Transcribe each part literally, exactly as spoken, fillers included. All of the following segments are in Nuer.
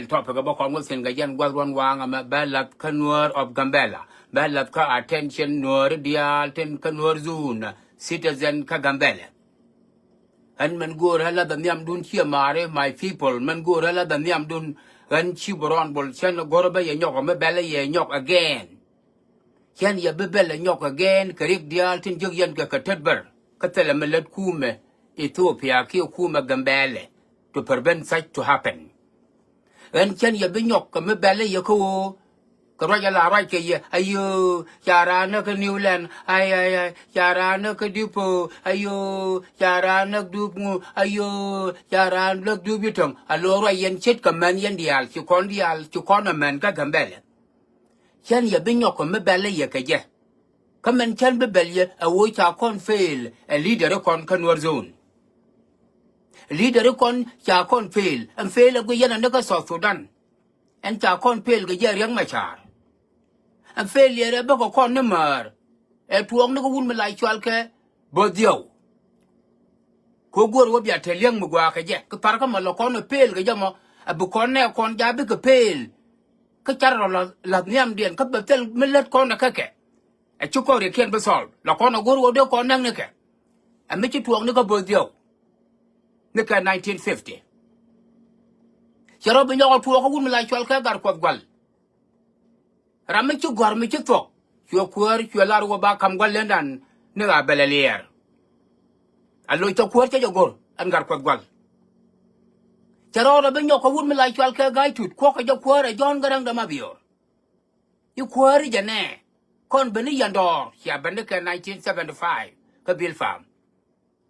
Topic bä kɔn wä thi̱n kɛ jɛn gua̱th ruɔ̱n waŋ ɛmɛ bɛ lath kä Nuäär of Gambela. Bɛ lath kä attention Nuäär diaal tin kä Nuäär zone citizen kä Gambela. Ɣän mɛn go̱o̱rä lath ɛ nhiamdun ciɛ maari, my people, mɛn go̱o̱rä lath ɛ nhiamdun. Ɣän ci bi rɔn bol cɛn go̱r bä yɛ nyɔk ɛmɛ bɛlɛ yɛ nyɔk again. Cɛn yɛ bi bɛl ɛ nyɔk again kɛ riɛk diaal tin jiäk yɛn kɛ kɛ tet bär kä thilɛ mi lät kumɛ Ethiopia kiɛ kumɛ Gambɛlɛ to prevent such to happen. Ɣän cɛn yɛ bi nyɔk kɛ mi bɛlɛ yɛ kä ɣöö kɛ ruac ala ruac kɛ yɛ, ayoo, ca raan näk kä New Land, ay, ay, ay, ca raan näk kä Dupo, ayoo, ca raan näk dup ŋu, ayoo, ca raan näk dup itäŋ. A lo̱o̱ ruac yɛn ce̱tkɛ män yɛn diaal ci kɔn diaal ci kɔn ɛ män kä Gambɛlɛ. Cän yɛ bi nyɔk kɛ mi bɛlɛ yɛ kɛ jɛ. Kä mɛn cän bi bɛl yɛ ɛ ɣöö ca kɔn fail ɛ leader ikɔn kä Nuer zone. Leader ikɔn ca kɔn fail. Ɛn fail ɛ gui yɛn ɛ ni kä South Sudan. Ɛn ca kɔn fail kɛ jɛ Riɛk Macar. Ɛn fail yɛ rɛ bä kɛ kɔn ni määr. Ɛ tuɔɔk ni kä wun mi la cual kɛ bä dhiɛw. Kɛ guɔ̱r wä bia te liäŋ mi gua̱a̱ kɛ jɛ kɛ thar kä mɔ lɔ kɔn ɛ pel kɛ jɛ mɔ. Ɛ bi kɔn nɛ kɔn ja bikɛ pel. Kä car rɔ lath nhiamdiɛn kä bɛ thil mi lät kɔn ɛ kä kɛ. Ɛ ci kɔn riɛkiɛn bi thɔl lɔ kɔn ɛ guɔ̱r wä dee kɔn näk ni kɛ. Ɛ mi ci tuɔɔk ni kä bo̱th diɛw. Ni kɛ nineteen fifty. Cɛ rɔ bi nyɔk ɛ tuɔɔk kä wun mi la cual kɛ Gat Kuɔth Gual. Ram mi ci gɔ̱r mi ci thuɔ̱k cuɛ kuäär cuɛ lar wä ba ka̱m gua̱l lëndan ni ɣaa bɛl ɛ liɛɛr. A loc cɛ kuäär cɛ jɛ go̱r ɛn Gat Kuɔth Gua̱l. Cɛ rɔɔdɛ bi nyɔk kɛ wut mi la cual kɛ Ga̱a̱c Tut kuɔ̱kɛ jɛ kuäär ɛ Jɔ̱ɔ̱n Gäräŋ dɛ Mabiöör. I̱ kuäär i̱ jɛ nɛ kɔn ben i̱ yɛn dɔɔr cia ben ni kɛ nineteen seventy five kä Bil Pam.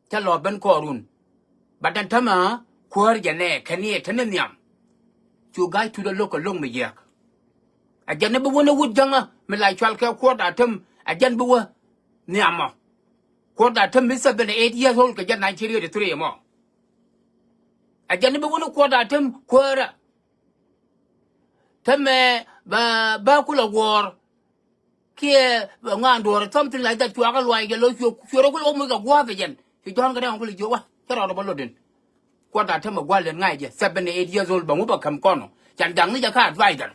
Cä lɔ ben kɔɔrun. Bat ɛn tämɛ kuäär jɛ nɛ kɛn i̱ te ni nhiam. Cu Ga̱a̱c Tut ɛ lo̱k kɛ lo̱k mi jiääk. Ɛ jɛn i̱ bi wä ni wut jäŋä mi la cual kɛ kuɔt Atem ɛ jɛn bi wä nhiamɔ. Kuɔt Atem mi seventy eight years old kɛ jɛn nineteen eighty three mɔ. Ɛ jɛn i̱ bi wä ni kuɔt Atem kuäärä. Tämɛ bä bä kulɛ wuɔɔr. Kiɛ ŋuan duɔ̱ɔ̱r something like that cuakä luay jɛ lo̱c cuɛ rɔ kulɛ wä muc kɛ gua̱a̱th ɛ jɛn. Ci Jɔ̱ɔ̱n Gäräŋ kulɛ jiök wä cä rɔɔdɛ bä lo̱t in. Kuɔt Atem ɛ gua̱l in ŋa̱c jɛ seventy eight years old bɛ ŋu bɛ käm kɔn ɔ can jaŋ ni jɛ kä advisor.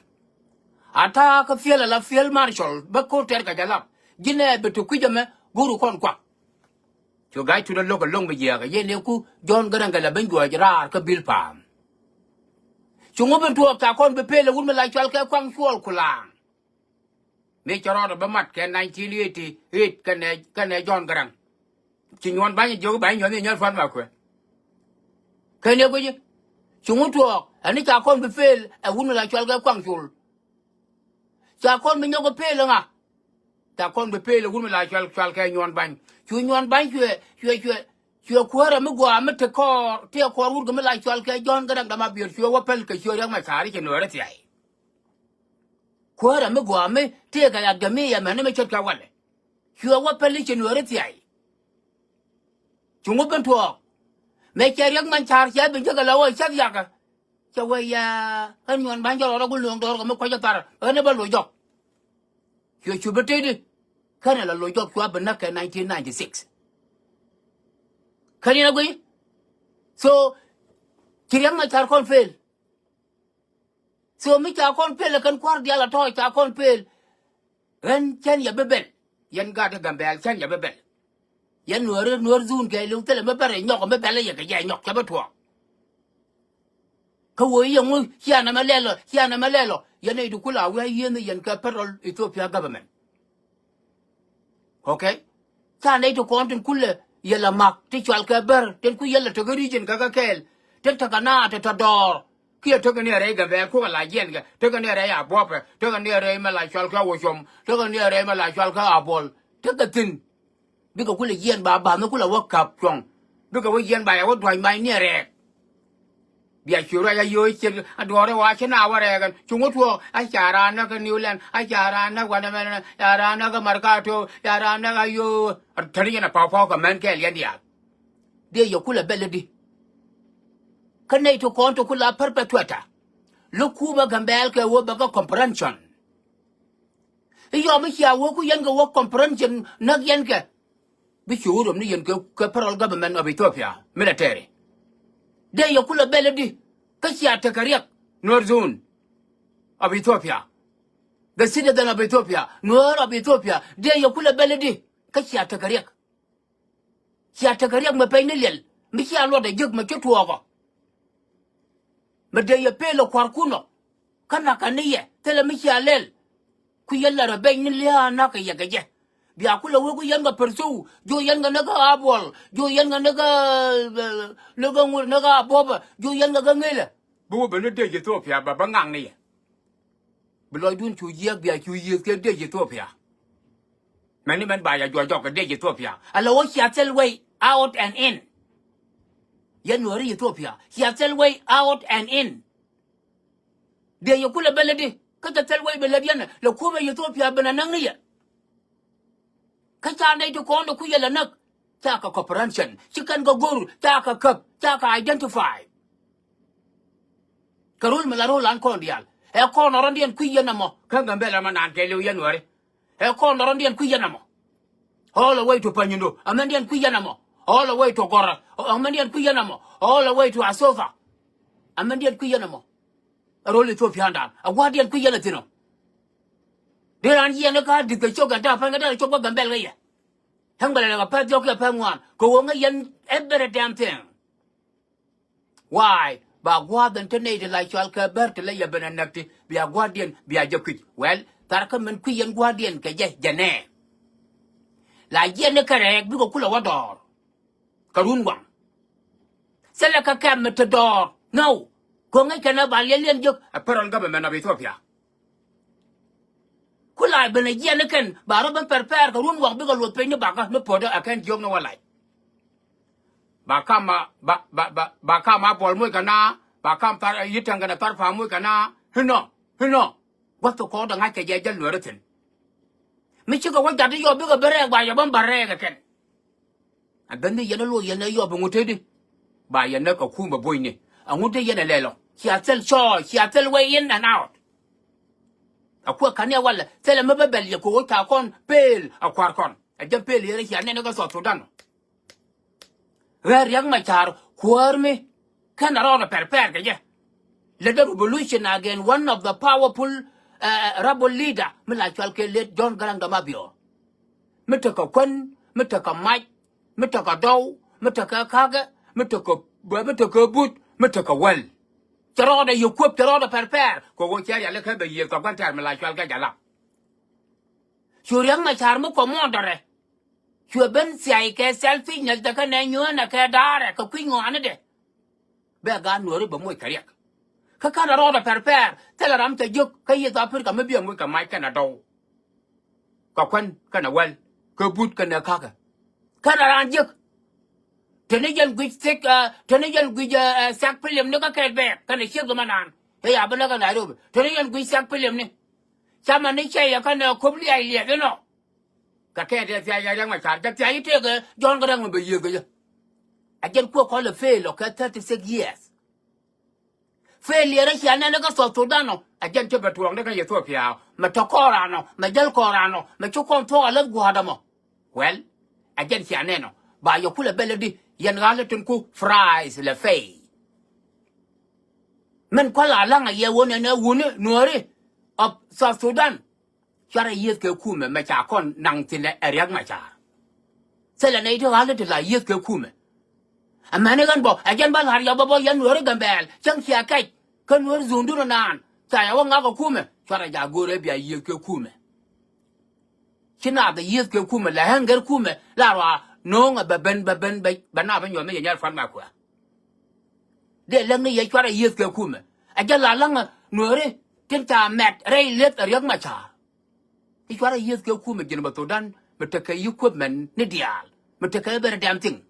A ta̱a̱ kä fiel ala fiel Marshal bä ko̱r tɛr kɛ jɛ lap ji̱n ɛ bi ti kui̱c ɛmɛ go̱o̱ru kɔn kuak. Cu Ga̱a̱c Tut ɛ lo̱k ɛ lo̱ŋ mi jiääk ɛ yɛn ɛ ku Jɔ̱ɔ̱n Gäräŋ kɛ la ben juɔc raar kä Bil Pam. Cu ŋu ben tuɔɔk ca kɔn bi pel ɛ wut mi la cual kɛ Kuaŋ Cuɔl Kulaŋ. Mi cɛ rɔɔdɛ bä mat kɛ nineteen eighty eight kɛnɛ kɛnɛ Jɔ̱ɔ̱n Gäräŋ. Ci Nyuɔn Ba̱ny jiök Ba̱ny Nyuɔn i̱ nyär pua̱n ma kuɛ. Kɛn i̱ guici. Ci ŋu tuɔɔk ɛn i̱ ca kɔn bi pel ɛ wun mi la cual kɛ Kuaŋ Col. Ca kɔn bi nyɔk ɛ pel ɛ ŋa. Ca kɔn bi pel ɛ wun mi la cual cual kɛ Nyuɔn Ba̱ny. Cu Nyuɔn Ba̱ny cuɛ cuɛ cuɛ cuɛ kuäärä mi gua̱a̱ mi te kɔɔr tëë kɔɔr wut kɛ mi la cual kɛ Jɔ̱ɔ̱n Gäräŋ dama biöt cuɛ wä päl kɛ cuɛ Riɛk Macar i̱ cɛ nuäärä thiay. Kuäärä mi gua̱a̱ mi tëëkɛ yak jɛ mi yɛ mɛn ni mi ce̱tkɛ walɛ. Cuɛ wä päl i̱ ci nuääri thiay. Cu ŋu ben tuɔɔk. Mëë cɛ Riɛk Macar cɛ ben jek ala wä cäth yakä. Cɛ wä ya ɣän Nyuɔn Ba̱ny cɛ rɔɔdɛ ku luɔ̱ŋ dɔɔr kɛ mi kua̱cä thar ɣän i̱ bä loc jɔk. Cuɛ cu bi tëëdi. Känɛ la loc jɔk cua bi näk kɛ nineteen ninety six. Kän yɛn a guiy. So ci Riɛk Macar kɔn pel. So mi ca kɔn pel ɛ kɛn kua̱r diaal a tɔ̱ ca kɔn pel. Ɣän cän yɛ bi bɛl. Yɛn gaat ti Gambɛl cän yɛ bi bɛl. Yɛn nuääri nuäär dhun kɛ liw thilɛ mi bɛr yɛ nyɔk mi bɛl yɛ kɛ jɛ nyɔk cɛ bi tuɔɔk. Kä wee yɛ ŋu cia nɛmɛ lɛl ɔ cia nɛmɛ lɛl ɔ yɛn nɛy ti kul a wi̱i̱ a yieen ni yɛn kɛ federal Ethiopia government. Okay. Ca nɛy ti kɔn tin kulɛ yɛ la mak ti cual kɛ bär tin ku yɛ la tekɛ region kɛ kɛ kɛɛl tin tekɛ na ti tɔ dɔɔr. Kiɛ tekɛ ni rɛy Gambɛl kukɛ la jiɛn kɛ tekɛ ni rɛy Abuɔpɛ tekɛ ni rɛy mɛ la cual kɛ Wocom tekɛ ni rɛy mɛ la cual kɛ Abuɔl tekɛ thi̱n. Bikɛ kulɛ jiɛn ba ba̱th ni kulɛ wä ka̱p cuɔ̱ŋ bikɛ wä jiɛn ba yɛ wä dua̱c mac ni rɛɛk. Bia ci ruac a yio̱o̱c ciek a duɔ̱ɔ̱r i̱ wa ci na wä rɛɛk ɛn cuŋ wä tuɔɔk a ca raan näk kä New Land a ca raan näk wanɛ mɛn a ca raan näk kä Markato a ca raan näk a yio̱o̱. Täni yɛn a pa̱w pa̱w kɛ mɛn kɛɛl yɛn diaal. Diɛ yɛ kulɛ bɛl i̱di. Kä nɛy ti kɔn ti kulɛ a perpetuator. Lo̱k kumɛ Gambɛl kɛ wä bɛ kä comprehension. I̱ yɔm i̱ cia wä ku yɛn kɛ wä comprehension näk yɛn kɛ. Bi ci wä röm ni yɛn kɛ kɛ federal government of Ethiopia military. Dee yɛ kulɛ bɛl i̱di kä cia tekɛ riɛk Nuer zone of Ethiopia. The citizen of Ethiopia. Nuer of Ethiopia. Dee yɛ kulɛ bɛl i̱di. Kä cia tekɛ riɛk. Cia tekɛ riɛk mɛ pɛy ni liɛl. Mi cia luɔt ɛ jiäk mɛ ci tuɔɔkɔ. Mɛ dee yɛ pel ɛ kua̱rkun ɔ. Kä nakä ni yɛ thilɛ mi cia lɛl. Kui̱ yɛn la rɔ bɛny ni lia̱a̱ nakä yɛ kɛ jɛ. Bia kulɛ wee ku yɛn kɛ pɛrthiw, jiök yɛn kɛ ni kä Abuɔl, jiök yɛn kɛ ni kä, eh, ni kä ŋur, ni kä Abuɔbä, jiök yɛn kɛ kä Ŋelɛ. Bi wä ben ni dec Ethiopia bɛ bä ŋaŋ ni yɛ. Bi lɔcdun cu yiëëk bia cu yiëëth kɛ dec Ethiopia. Mɛn ni mɛn ba yɛ juɔc jɔk kɛ dec Ethiopia. Ala wä cia thil way out and in. Yɛn Nuääri Ethiopia cia thil way out and in. Dee yɛ kulɛ bɛ lätdi kä cɛ thil way bɛ lät yɛn lɛ kuämɛ Ethiopia ben a näk ni yɛ. Kä ca nɛy ti kɔn dee kui̱ yɛ lɛ näk. Ca kɛ comprehension ci kɛn kɛ go̱r ca kɛ käp ca kɛ identify. Kɛ rol mi la rol an kɔn diaal ɛ kɔn ɔrɔ̱ndiɛn kui̱ yɛn ɛmɔ kä Gambɛla mɛ naan kɛɛliw yɛn Nuääri. Ɛ kɔn ɔrɔ̱ndiɛn kui̱ yɛn ɛmɔ. All the way to Panyundo. Ɛmɛndiɛn kui̱ yɛn ɛmɔ. All the way to Gɔrä. Ɛmɛndiɛn kui̱ yɛn ɛmɔ. All the way to Asosa. Ɛmɛndiɛn kui̱ yɛn ɛmɔ. Ɛ rol Ethiopia dan. Ɛ gua̱a̱rdiɛn kui̱ yɛn ɛ thi̱n ɔ. Dee raan yiɛn ɛ ka di̱th kɛ cok kɛ da̱a̱ pa̱ny kɛ da̱a̱ cok bä Gambɛl kɛ yɛ. Tha̱a̱ŋ bɛ lɛ lɛ kɛ pɛth diɔ̱k kɛ pɛth ŋuan. Kɛ ɣöö ŋäc yɛn every damn thing. Why? Ba gua̱a̱th ɛn te nɛy ti la cɔal kɛ bär ti la yɛ ben ɛ näk ti bia gua̱a̱thdiɛn bia jɛ kui̱c. Well, tharkä min kui̱c yɛn gua̱a̱thdiɛn kɛ jɛ jɛ nɛ. La jiɛn ni kɛ rɛɛk bikɛ kulɛ wä dɔɔr. Kɛ run waŋ. Thilɛ kɛ kɛm mi te dɔɔr. No. Kɛ ŋäc kɛn ɛ ba liɛliɛn jek ɛ federal government of Ethiopia. Ku la ben a jiɛn ni kɛn ba rɔ ben pɛrpɛr kɛ run waŋ bikɛ luɔth piny ni bakä ni po̱dä a kɛn jiök ni wä lac. Ba kam a ba ba ba ba kam a buɔl muc kɛ na ba kam thar yi tɛŋ kɛn a thar pa muc kɛ na. Hinɔ hinɔ. Gua̱th kɔɔr dɛ ŋa̱c kɛ jɛ jäl nuɛri thi̱n. Mi cikɛ wä jat yɔ bikɛ ben rɛɛk ba yɔ ben bär rɛɛk ɛ kɛn. A ben ni yɛn a luɔc yɛn a yɔ bi ŋut tedi. Ba yɛn näk a kum a buɔ̱nyni a ŋut te yɛn a lɛl ɔ cia thil cɔɔc cia thil way in and out. A kuɛ ka̱n yɛ walɛ thilɛ mi bä bɛl yɛ kɛ ɣöö ca kɔn pel a kua̱r kɔn a jɛ pel yɛn a cia nɛn kä South Sudan. Ɣɛɛ Riɛk Macar kuäär mi kɛn a rɔɔdɛ pɛrpɛr kɛ jɛ. Lät a revolution against one of the powerful, uh, rebel leader mi la cual kɛ late John Garang de Mabior. Mi tekɛ kuän mi tekɛ mac mi tekɛ dɔw mi tekɛ ka̱kɛ mi tekɛ mi tekɛ but mi tekɛ wäl. Cɛ rɔɔdɛ yɛ kuäp cɛ rɔɔdɛ pɛrpɛr kɛ ɣöö cɛ rialikä bɛ yiëë kɛ gua̱n tɛɛr mi la cual kɛ jalap. Cu Riɛk Macar mi kɔmɔndɔrɛ. Cuɛ ben thiay kɛ selfishness dɛ kä nɛ nyuɔ̱ɔ̱nɛ kɛ da̱a̱rɛ kɛ kui̱ ŋɔaanidɛ. Bɛ gaat nuɔ̱ɔ̱ri bɛ moc kɛ riɛk. Kä kɛn a rɔɔdɛ pɛrpɛr thilɛ ram cɛ jiök kä East Africa mi biɛ moc kɛ mac kɛn a dɔw. Kɛ kuän kɛn a wäl kɛ but kɛn a ka̱kä. Kɛn a raan jiök. Teni yɛn guic thiek teni yɛn guic thiak pilim ni kä kɛɛt bɛɛk kɛn a ciek dhɔmɛ naan. Ɛ ya bi näk kä Nairobi teni yɛn guic thiak pilim ni. Camɛ ni cɛ yɛ kɛn a ko̱p liac liɛth inɔ. Kɛ kɛn tɛ thiac yɛ Riɛk Macar jɛ thiac itek ɛ John Garang mi bɛ yiëëk kɛ jɛ. A jɛn kuɛ kɔl ɛ fail ɔ kɛ thirty six years. Failure ɛ cia nɛn kä South Sudan ɔ a jɛn cä bɛ tuɔɔkni kä Ethiopia ɔ mɛ tɔ kɔɔran ɔ mɛ jäl kɔɔran ɔ mɛ ci kɔn thuɔk a läth gua̱a̱dä mɔ. Well, a jɛn cia nɛn ɔ ba yɛ kulɛ bɛl ɛ di yɛn ɣa̱l ɛ tin ku fries lɛ fail. Min kua̱l a la̱ŋ a yɛ wun ɛn ɛ wuni nuɔ̱ɔ̱ri of South Sudan. Cuarɛ yiëëth kɛ kumɛ mɛ ca kɔn naŋ thi̱n ɛ Riɛk Macar. Thilɛ nɛy ti ɣa̱l ti la yiëëth kɛ kumɛ. Amäni ɣän bɔ ɛ jɛn bä la̱r yɔ bä bä yɛn nuääri Gambɛɛl cäŋ cia kɛc kä nuääri zundun naan ca yɛ wä ŋak kɛ kumɛ cuarɛ jaak go̱o̱rɛ bia yiëëth kɛ kumɛ. Ci naath ɛ yiëëth kɛ kumɛ la ɣän gɛr kumɛ la rɔa no̱o̱ŋɛ bɛ ben bɛ ben bɛ naath bä nyuɔ̱th ni yɛ nyɛr pua̱t ma kuɛ. Dee läŋ ni yɛ cuarɛ yiëëth kɛ kumɛ ɛ jɛ la läŋ nuääri tin ca mɛt rɛy lieth ɛ Riɛk Macar. I̱ cuarɛ yiëëth kɛ kumɛ ji̱n bä Thudan mi tekɛ equipment ni diaal mi tekɛ every damn thing.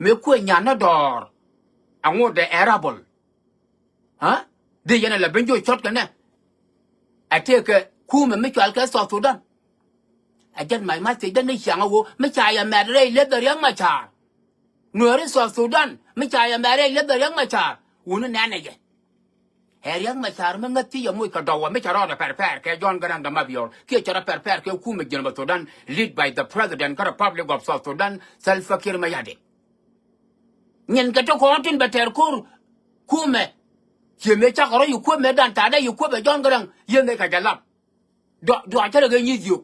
Mi kuɛ nyan ni dɔɔr. Aŋot dee ɛ rabol. Aa dee yɛn ɛ la ben jiɔ cɔt kɛ nɛ. Ɛ tëëkɛ kumɛ mi cual kɛ South Sudan. Ɛ jɛn mac mac thiecdä ni ciaŋ ɛ ɣöö mi ca yɛ mɛt rɛy lieth ɛ Riɛk Macar. Nuääri South Sudan mi ca yɛ mɛt rɛy lieth ɛ Riɛk Macar wuni nɛnɛ jɛ. Ɛ Riɛk Macar mi ŋäth ci yɛ moc kɛ dɔwä mi cɛ rɔɔdɛ pɛrpɛr kɛ John Garang de Mabior kiɛ cɛ rɔ pɛrpɛr kɛ kumɛ ji̱n bä Sudan lead by the president kä Republic of South Sudan Salva Kiir Mayardit. Nyin kɛ ti kɔn tin bɛ tɛr ko̱r kumɛ Ciɛ mëë cakɔ rɔ yi kuäp mëë dan ta̱a̱dɛ yi kuäp ɛ Jɔ̱ɔ̱n Gäräŋ yiëë mëë kɛ jɛ lap. Duac cä rɛ kɛ nyi̱th yio̱k.